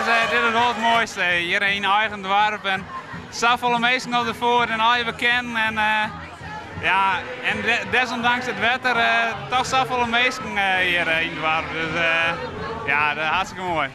Dit is wol it moaiste hjir yn eigen doarp en safolle minsken op de foet en al je bekenden en ja, en desondanks it wetter toch safolle minsken hjir yn it doarp. Dus ja, hartstikke moai.